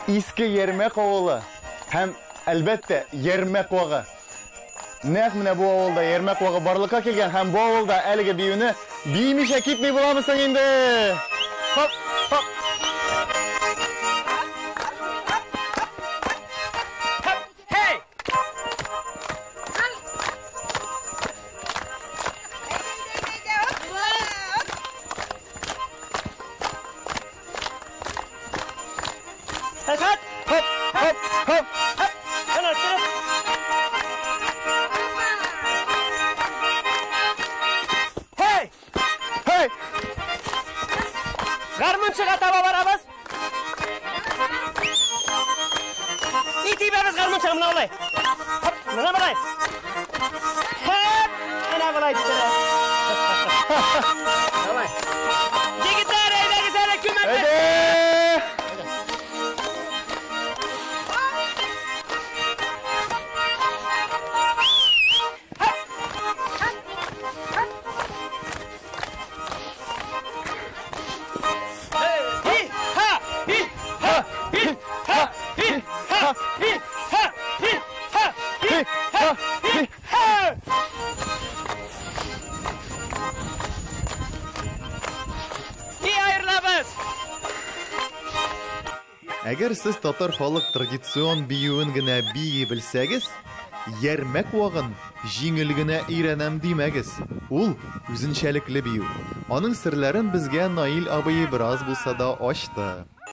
Иске Ярмәк авылы һәм, әлбәттә, Ярмәк вагы. Нәкъ менә бу авылда Ярмәк вагы барлыкка килгән һәм бу авылда әлеге биюне биемичә китми буламы соң инде? Хоп, хоп. Һей! Әсәт! Хоп, хоп, хоп. Әнә, торып! Һей! Һей! Гармунчыга таба барабыз. И тибәбез гармунчыга менә болай. Хоп, менә болай. Хоп, менә болай иттереп. Давай. Егетләр, әйдәгез әле күмәкләшеп. Әйдә! Һи, ха, һи, ха, һи, ха, һи, ха, һи, ха, һи, ха, һи, ха, һи, ха. И аерылабыз. Әгәр сез татар халык традицион биюен генә бии белсәгез, Ярмәк вагын җиңел генә өйрәнәм димәгез. Ул, үзенчәлекле бию. Аның серләрен безгә Наил абый бераз булса да ачты.